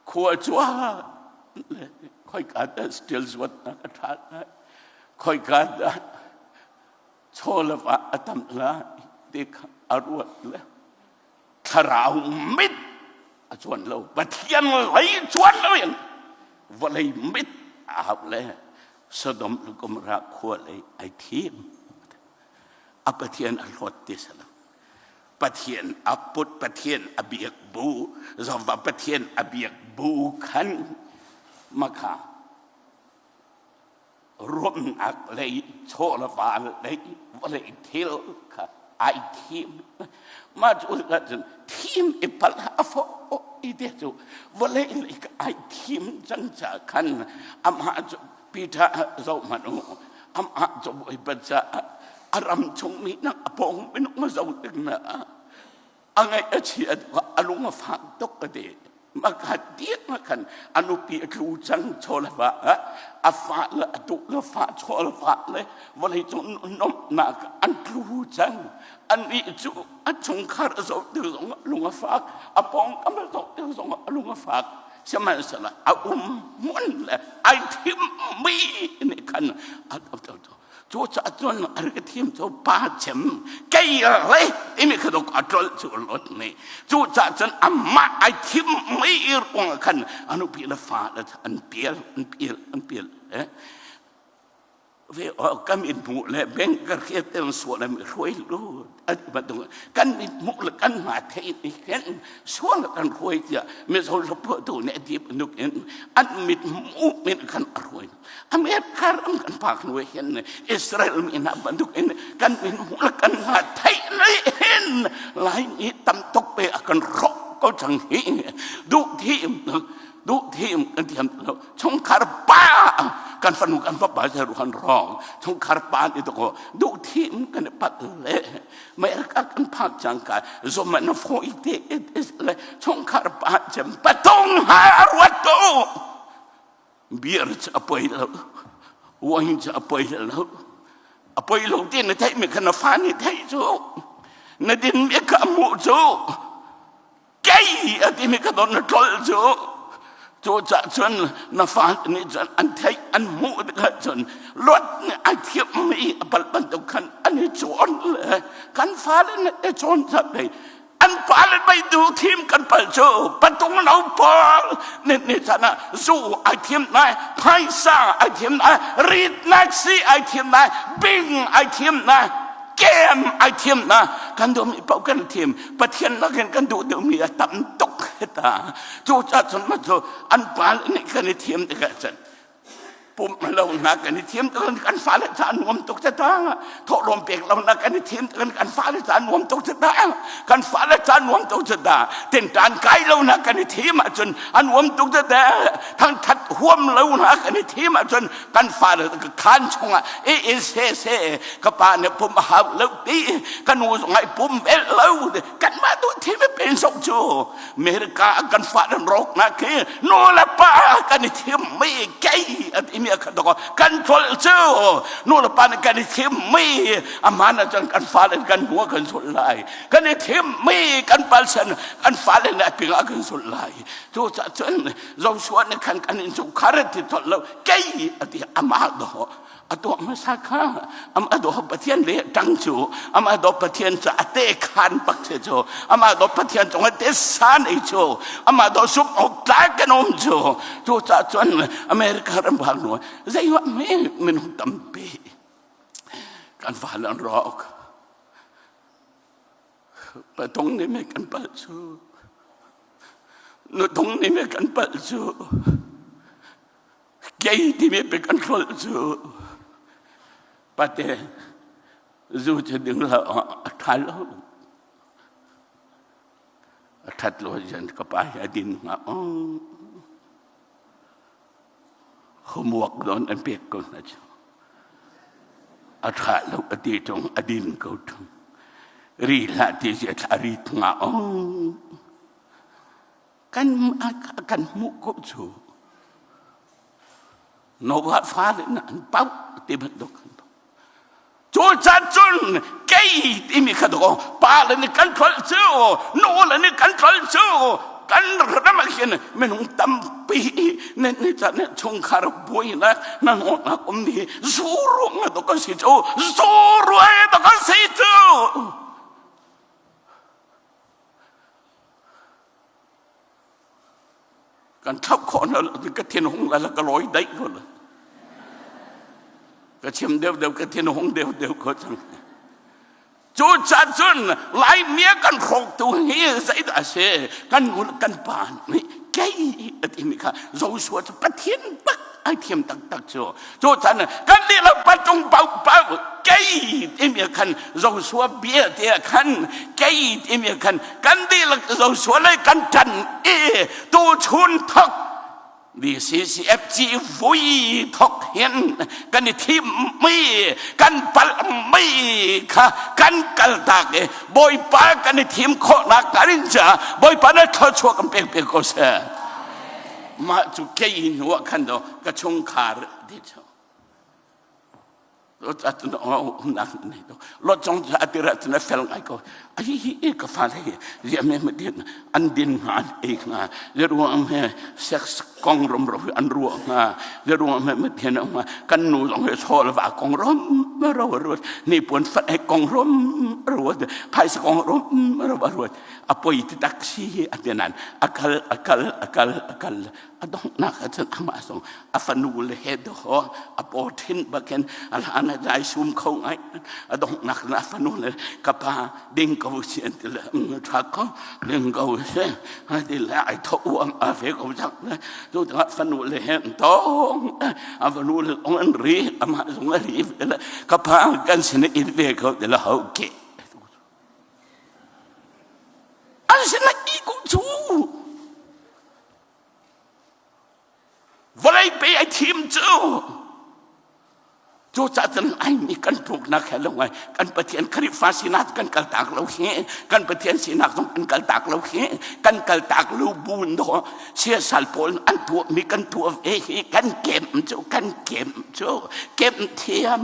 khua cua le khoika dah steel zuatnak a ṭha lai. Khoika dah chaw le va a tam lai ti kha a ruat le thlarau mit a cuan lo Pathian lei cuan lo in vawlei mit a hau le Sodom le Gomorrah khua lei ai thim a Pathian a hlawt ti si lo Pathian a put Pathian a biak bu Jehovah Pathian a biak bu khan makha Ruahnak lei chaw le va lei vawlei thil kha ai thim. Mah cu cun thim i palh a fawh i te cu vawlei lei ka ai thim cang ca khan amah cu Peter zoh hmanh u amah cu Bawipa caah a ram chungmi nak a pawng minung a zoh tik na a ngaih a chia a lung a fak tuk ka ti. Makhat tiang khan a nupi a tlu cang chaw le va a fa le a tu le fa chaw le fa le vawlei cung nuamhnak an tlu cang annih cu a chungkhar a zoh tik zong ah lung a fak a pawngkam a zoh tik zong ah a lung a fak sihmanhsehlaw a um hmun le ai thimmi nih khan a Cucaah cun a rak thim cu pa cem kei le timi kha dok a ṭolh cu lot nih cucaah cun amah ai thim mei ruang ah khan a nupi le fa le an pial an pial an pial eh ve kan in hmuh le beng ka hriat ten sual mi hruai lu bantuk kan mit hmuh le kan hma theih nih khin sual kan hruai tiah mizo hlaphuahtu nih a ti bantuk in an mit hmuh min khan a hruai America ram kan phak hnu hin Israel mi hna bantuk in kan min hmuh le kan hna theih le hin Laimi tam tuk pe a kan hrawh ko cang hi duh thim duh thim kan thiam lo chungkhar pa kan fanu kan fapa se ruhan rong chungkhar pa ni to ko duh thim kan pat le America kan phak cang ka zoma na foi te le chungkhar pa cem patung ha ruat to Beer cu a poi lo. Wine cu a poi lo. A poi lo ti na theihmi kha na fa nih theih cu. Na dinmi kha a hmuh cu. Kei a timi kha don na tlolh cu. Cucaah cun na fa nih cun an theih an hmuh tikah cun luat nih ai thiammi a palh bantuk khan an i cawn le kan fale nih i cawn cak dei. An pa le mei du thim kan pal cu patung lo pawl ni ni chan ah zu ai thim nai, phaisa ai thim nai, ritnak si ai thim nai, bing ai thim nai, kem ai thim na. Kan duhmi paoh kan thim. Pathian nakin kan duh deuhmi a tam tuk hita. Cu ca cun ma cu an pa le nih kan i thim tikah cun pumh lo na kan i thiam tuk kan fale ca nuam tuk te ta thawhlawm pek lo na kan i thiam tuk kan fale ca nuam tuk te ta kan fale ca nuam tuk te ta tintan kai lo na kan i thiam ahcun a nuam tuk te ta thangthat huam lo na kan i thiam ahcun kan fale khan chungah e e se se ka pa nih pum a hau lo ti ka nu zong ai pum vel lo kan mah tu thim pen sok cu America kan fa nan rawk na khi nu le pa kan i thim mi kei a ti mi kha dok kan tlol cu nu le pa nih kan i thim mi aman ah cun kan fale kan hua kan sulh lai kan i thim mi kan palsan kan fale nih a ping ah kan sulh lai cu ca cun Joshua nih khan kan in chungkhar ti tol lo kei a ti amah do a tuah hmasa kha amah dawh Pathian le ṭang cu amah dawh Pathian cu a te khan bak se cu amah dawh Pathian cung a te san ei cu amah dawh sum awk tlak kan um cu cu ca cun America ram bang nu zei wa me minung tampi kan fa lan rawk patung nih me kan palh cu nutung nih me kan palh cu Kei timi pek an hrolh cu pate zu cu ding lo a ṭha lo. A ṭhat lo jan ka pa hi a din hnga. Homework don an pek ko hna cu. A ṭha lo a ti ṭung a din ko ṭung. Ri hlah ti si a thla ri hnga. Kan kan hmuh ko cu Noah fale an pauh ti bantuk cu caan cun kei timi kha dawh pa le nih kan tlolh cu nu le nih kan tlolh cu kan ram ah hin minung tampi ne ni caan chungkhar buainak na ngawnak um ni zu ruang ah kan si cu zu ruang ah kan si cu. Kan thlauh khawh hna lo ka thin hung la ka lawi daih ko la. Ka chim deuh deuh ka thin hung deuh deuh ko cang. Cu caan cun Laimi kan hrawktu hi zeidah a si? Kan ngun kan pa nih kei a timi kha Joshua cu Pathian bak ai thiam taktak cu. Cu caan kan dihlak patung pau pau kei timi khan Joshua bia te khan kei timi khan kan dihlak Joshua le kan ṭan i tu chun thok BCCFG vui thok hin kan i thim mi kan palh mi kha kan kal tak i Bawipa kan i thim khawhnak karin ca Bawipa na thluachuah kan pek pek ko seh. Mah cu kei hnu ah khan do ka chungkhar ti cu lot zong cu a tira cun a fel ngai ko ai hi ka fale hi ziah me din an din hnga an ei hnga le ruang he sex kong rom ro an ruah hnga le ruang he ma thian hnga kan nu zong he chawl va kong rom ro ruat ni puan fat he kong rom ruat phaisa kong rom ro ruat a poi ti tak si hi a ti nan a kal a kal a kal a kal a donghnak ah cun amah zong a fanu le he dawh a paw thin bakin a hlan a dai sum kho ngai a donghnak na fanu le ka pa ding ko si an ti le tha ko ding ko si a ti le ai tho uam a ve ko chak le tu ta fanu le he tong a fanu le ong an ri amah zong a ri ve le ka pa kan sin in ve ko ti le ho ke An sinah i ko cu. Vawlei pe ai thim cu. Cucaah cun Laimi kan tluknak he lo ngai kan Pathian Khrihfa sinak kan kaltak lo hi kan Pathian sinak zong kan kaltak lo hi kan kaltak lo bu do siasal pawl an tuahmi kan tuah ve hi kan kem cu kan kem cu kem thiam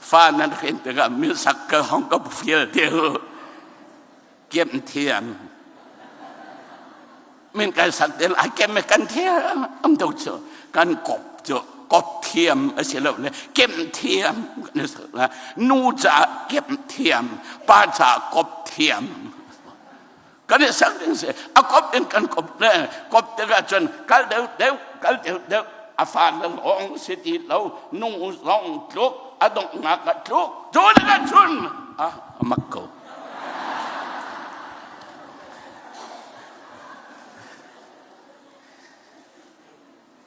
Fa nan hrin tikah misak ka hong ka fial te u. Kem thiam. Min kan sak te lai kem kan thiam am to chu kan kop chu. Kop thiam a si lo le kem thiam kan si la. Nu caah kem thiam, pa caah kop thiam. Kan i sak ding si. A kop in kan kop le kop tikah cun kal deuh deuh, kal deuh deuh. A fa le lawng si ti lo, nu zong tluk, a donghnak ah tluk. Cu tikah cun a mak ko.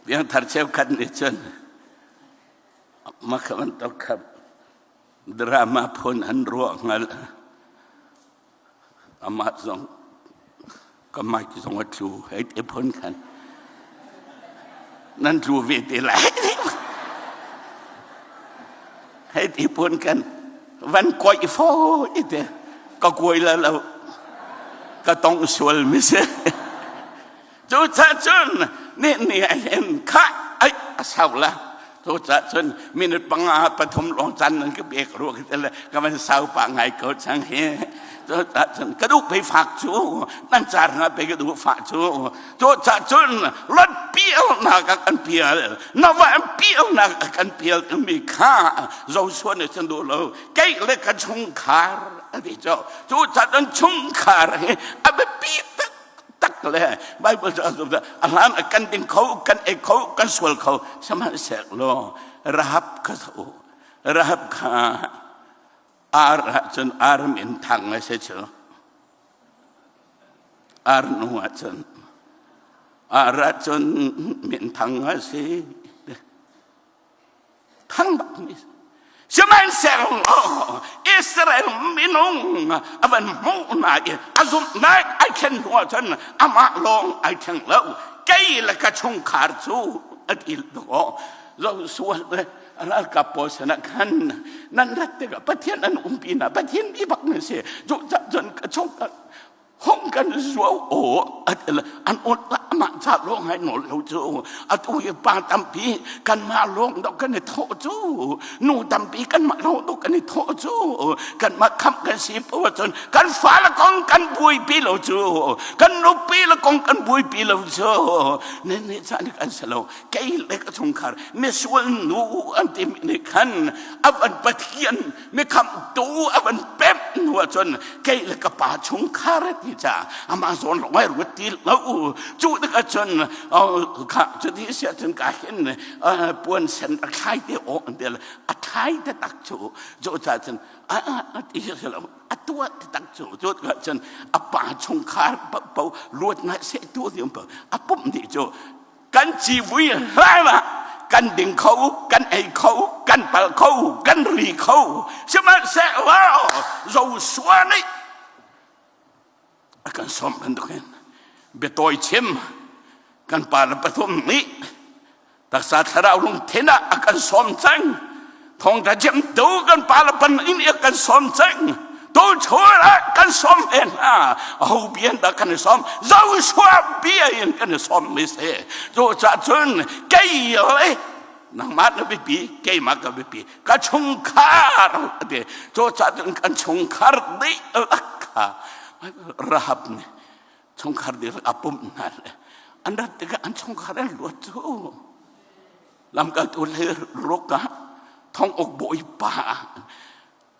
Piangthar cheukhat nih cun mah kha bantuk kha drama phun an ruah hngal. Amah zong ka mic zong a tlu hei te phun khan nan tlu ve te lai. Hei ti phun khan van kuai fawi te ka kuai la lo ka tong sual mi si. Cucaah cun ni ni ah hin kha ai a sau la. Cucaah cun minute panga pathum lawng caan nan ka pek rua ka ti le ka van sau pah ngai ko cang hi. Cucaah cun ka duh pei fak cu nan car nga pei ka duh fah cu. Cucaah cun lot pialnak a kan pial na van pialnak a kan pial timi kha Joshua nih cun duh lo kei le ka chungkhar a ti cu. Cucaah cun chungkhar hi a biapi tak tak le Bible cu a hlan a kan ding kho kan ei kho kan sual kho sihmanhsehlaw Rahab kha zoh Rahab kha ar ah cun ar min thang a si cu ar nu ah cun ar ah cun min thang a si thang bak mi sihmanhsehlaw Israel minung a van hmuh hna i a zumhnak ai thlen hnu ahcun amah lawng ai thleng lo kei le ka chungkhar cu a ti lo Joshua le ralkap pawl sinah khan nan rat tikah Pathian an umpi hna Pathian bi bak nan si cu cun ka chungkhar hong kan zuau aw an ot amah ca lawng hai nawl lo cu atu hi pa tampi kanmah lawng dok kan i thawh cu nu tampi kanmah lawng dok kan i thawh cu kanmah khamh kan si po cun kan fale kong kan buaipi lo cu kan nupi le kong kan buaipi lo cu ne ne ca nih kan si lo kei le ka chungkhar misual nu an timi nih khan avan pathian mikhamtu a van pemh hnu ahcun kei le ka pa chungkhar ti ca amah zawn lawng ai ruat ti lo cu tikah cun kha cuti si ahcun ka hin puan sen a thlai te aw an ti a thlai te tak cu cu ca cun a ti si lo a tuah te tak cu cu tikah cun a pa chungkhar po luat na se tu ti um a pumh dih cu Kan civui hlan ah kan ding kho, kan ei kho, kan pal kho, kan ri kho. Sihmanhsehlaw Joshua nih a kan sawm bantukin biatawi chim kan pa le pathum nih taksa thlarau lungthin ah a kan sawm cang. Thawngṭha chimtu kan pa le pan in a kan sawm cang. Tuchun ah kan sawm ve hna. Aho bia dah kan i sawm? Joshua bia in kan i sawm mi si. Cucaah cun kei le nangmah na biapi, keimah ka biapi, ka chungkhar a ti. Cucaah cun kan chungkhar dihlak kha Rahab nih chungkhar dihlak a pumh hna le an rat tikah an chungkhar an luat cu. Lamkaltu le ruk ah thonguk bawipa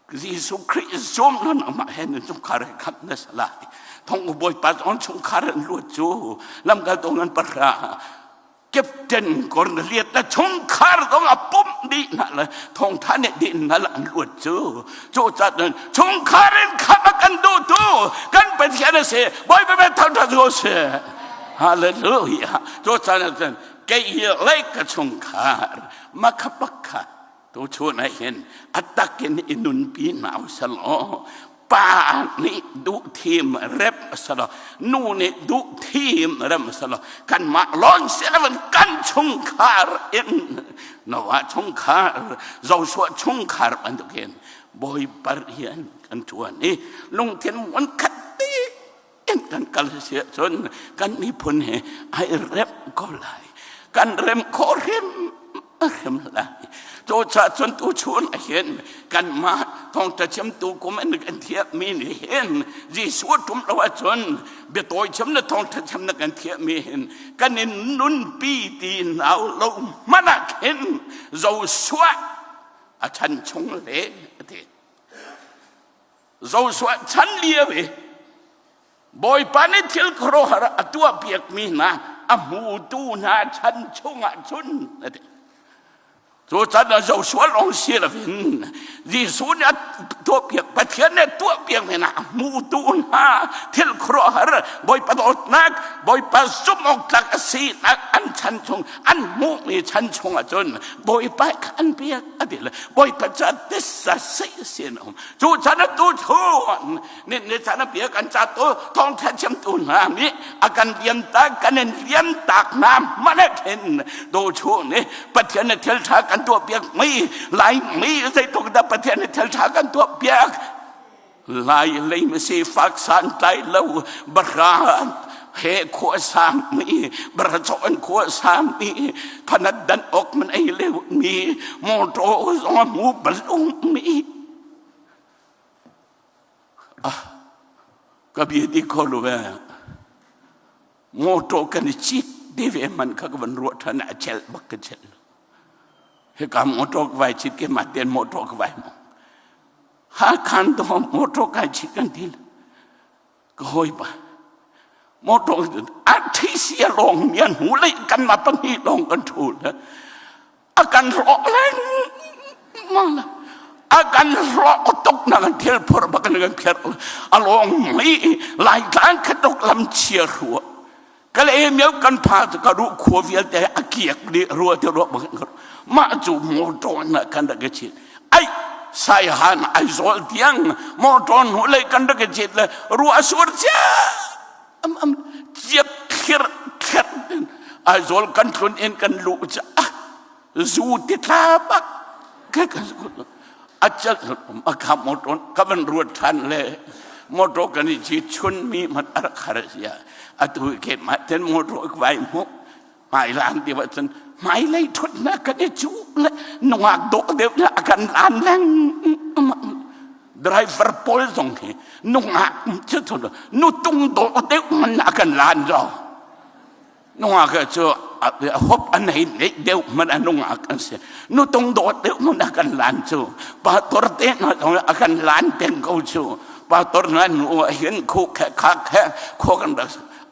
Jesuh Khrih zum na nangmah he nan chungkhar he khamh na si lai. Thonguk bawipa zong chungkhar an luat cu lamkaltu ngan pahra Captain Cornelius na chungkhar zong a pumh dih hna le thawngtha nih dih hna le an luat cu cu cun chungkhar in khamh a kan duhtu kan Pathian a si Bawipa bia thangthat ko si Hallelujah cu caan kei hi lei ka chungkhar makha pakha tu chun ah hin a takin i nunpi hna usalaw pa nih duh thim rem asalo nu nih duh thim rem asalo kanmah lawng si lo kan chungkhar in Noah chungkhar Joshua chungkhar bantukin Bawipa rian kan ṭuan i lungthin mun khat te in kan kal si ahcun kan miphun hi ai rem ko lai kan rem khawh hrim hrim lai. Cucaah cun tuchun ah hin kanmah thawngṭha chimtu kum in kan thiahmi nih hin Jesuh ṭum lo ahcun biatawi chim le thawngṭha chim na kan thiahmi hin kan in nunpi ti nau lo hmanh ah khin Joshua a chan chung le a ti. Joshua chan lio i Bawipa nih thil khuaruahhar a tuahpiakmi hna a hmutu hna chan chungah cun a ti. Cu can ah Joshua lawng si loin Jesuh nih a tuahpiak Pathian nih a tuahpiakmi hna a hmutu hna thil khuaruahhar Bawipa dawtnak Bawipa zumh awk tlak a sinak an chan chung an hmuhmi chan chungah cun Bawipa kha an biak a ti le Bawipa ca tisa sei sin a um. Cu chan ah tu chun nin ni chan a bia kan ca tu thawngtha chimtu hna nih a kan liam tak kan in liam tak hna hmanh ah khin do chu nih Pathian nih thil tha kan tuah piak mi lai mi zeitluk dah Pathian nih thil tha kan tuah piak lai lei mi sifak santlai lo bahra he khua sang mi bahra chawn khua sang mi phanat dan ok man ei leu mi motor zong a mu balung mi Ah, ka bia di kho lo ve. Motor kan i cit te ve man kha ka van ruah ṭhan a chelh bak ka chelh. Hika motor ka vai cit ke ma ten motor ka vai mo. Ha khan to motor kai cit kan ti. Ka hoi pa. Motor a thi sia long mian hu lei kan ma pahnih long kan thu le. A kan rawh lengmang la. A kan rawh tuk na kan thil phur bak kan kan kher a lawng mei lai tlang khatok lam chia rua ka le miau kan pha ka ru khua vialte a kiak di rua te rua bak mah cu motor na kan rak chin ai sai han ai zol tiang motor nu lei kan rak chin le rua sur chia am am ciap thlir thler Aizawl kan tlun in kan luh ca zu ti thla bak ke kan a chal a kha motor ka van ruat than le motor kan i ci chun mi man a rak har sia atu ke ma ten motor vai mu hmai lan ti wa cun hmai lei thut na kan i cu le nungak dawh deuh na kan lan leng driver pawl zong hi nungak cu nu tung dawh deuh man a kan lan zo nungak cu hop an hei neih deuh man a nungak an si nu tung dawh deuh man a kan lan cu pastor te hna zong a kan lan peng ko cu pastor hna nu ah hin khu khe kha khe kho kan rak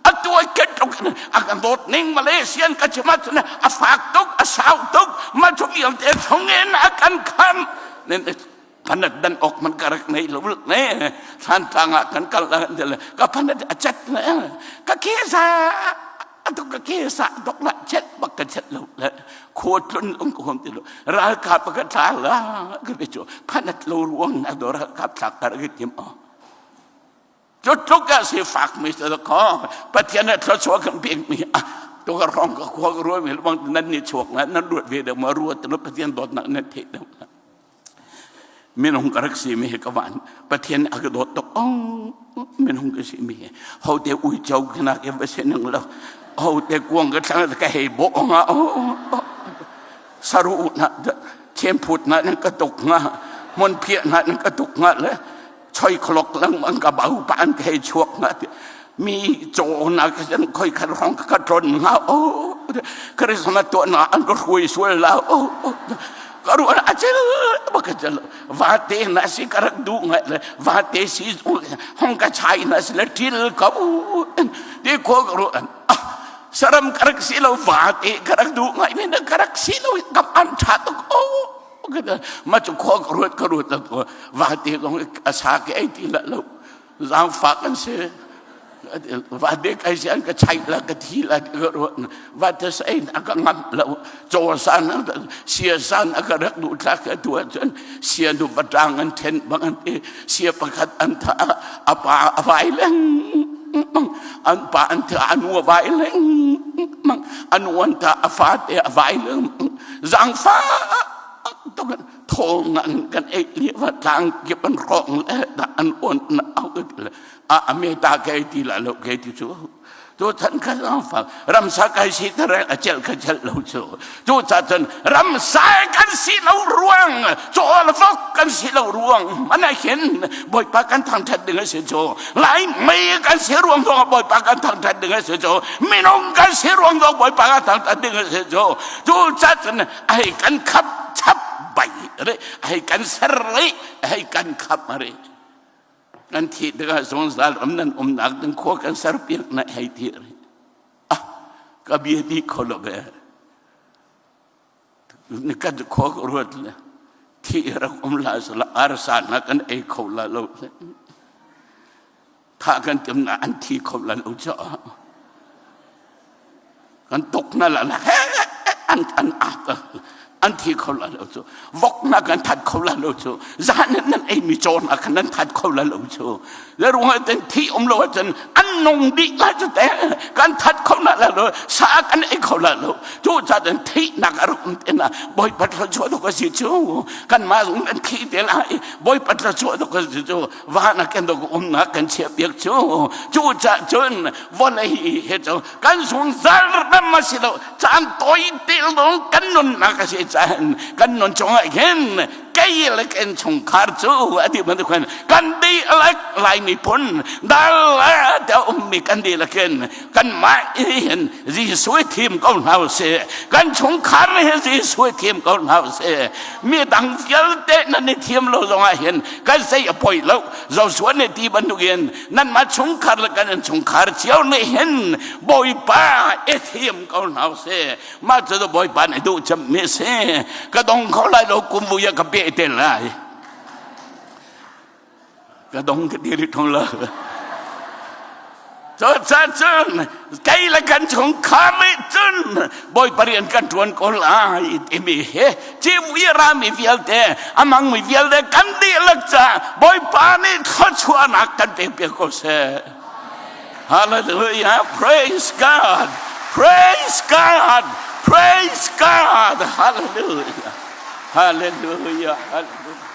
atu ai ket tuk a kan dawt ning Malaysian ka chim ahcun a fak tuk a sau tuk ma cu vialte chungin a kan kham phanat dan ok man ka rak nei lo ne thlan tlang ah kan kal la ka phanat a chat le ka ke sa atu ka ke sa dok la chet bak ka chet lo le khuo tlun ung ko hom ti lo ralkap ka tla la ka be chu phanat lo ruang na do ralkap thlak kar ki tim o Cu tluk ah sifak mi si kaw Pathian nih thluachuah kan pek mi ah tu ka rong ka khua ka ruai mi bang nan ni chuak na nan ruat ve deuh ma ruat na Pathian dawtnak nan theih deuh minung ka rak si mi hi ka van Pathian a ka dawt tuk oh minung ka si mi hi ho te uico kana ke va se nang lo ho te kuang ka thlang ka hei bo nga oh saru na chemphut na nan ka tuk nga mon phiah na nan ka tuk nga le choi khlok lengmang ka bau pa an hei chuak nga ti mi caw na ka san khoi khat rong ka tron nga o Christmas to na an ka hruai sual la o ka ru a chel ba ka chel va te na si ka rak du nga le va te si hong ka chai na si le til ka u ti ko ka ru saram ka rak si lo va te ka rak du ngai me na ka rak si lo kap an tha tuk o Ma cu khua ka ruat ka ruat lo vate zong a sa ke ei ti la lo zaangfak an si vate kai si an ka chaih la ka thi la ka ruat vate sa ein a ka ngam lo caw san sia san a ka rak duh thla ka tu ahcun sia nu patang an then bang an ti sia pakhat an tha a pa a vai leng an pa an tha a nu a vai leng anu an tha a fate a vai leng zaangfah tuk thawng an kan ei li va tlang kip an rong le da an on na au le a ame ta ke ti la lo ke ti chu. Tu than kha fa ramsa kai si tar a cel kha cel lo cu. Cu ca cun ramsa kan si lo ruang, cawl vok kan si lo ruang mana hin Bawipa kan thangthat ding a si cu. Lai mei kan si ruang zong Bawipa kan thangthat ding a si cu. Minung kan si ruang zong Bawipa kan thangthat ding a si cu. Cu ca cun ai kan khap chap bai re, ai kan ser re, ai kan khap re. Kan thih tikah zungzal ram nan umnak ding khua kan serpiak na hei ti ri. Ah, ka bia di kho lo be. Ni kan khua ka ruat le thi rak um la sala arsa na kan ei kho la lo le. Tha kan tim na an thi kho la lo cha. Kan tuk na la la he an an ak an thi kho la lo cu vok na kan that kho la lo cu zan nan ei mi caw na kan nan that kho la lo cu le ruang ah ten thi um lo ahcun an nung dih la cu te kan that kho na la lo sa kan ei kho la lo cu ca ten thi nak a rak um te na bawipa thluachuah dok a si cu kan mah zong kan thi te lai bawipa thluachuah dok a si cu van a kan dok umnak kan chiah piak cu cu ca cun vawlei he cu kan zungzal ram a si lo caan tawi te lawng kan nunnak a si caan kan nun chungah hin kei le kan chungkhar cu a ti bantuk khan kan dihlak Lai miphun dal te ummi kan dihlak in kan mah hin Jesuh thim ko hna usih, kan chungkhar hi Jesuh thim ko hna usih. Mi dang vialte nan i thiam lo zongah hin kan sei a poi lo. Joshua nih ti bantukin nanmah chungkhar le kan chungkhar cio nih hin Bawipa i thim ko hna usih. Mah cu Bawipa nih duh cemmi si. Ka dong kho lai lo, kum vui ah ka peh te lai. Ka dong ka ti rih thung lo. Cucun kei le kan chungkhar nih cun Bawipa rian kan ṭuan ko lai timi hi civui rami vialte a hmangmi vialte kan dihlak caah Bawipa nih thluachuahnak kan pek piak ko seh. Hallelujah. Praise God. Praise God. Praise God. Hallelujah. Hallelujah. Hallelujah.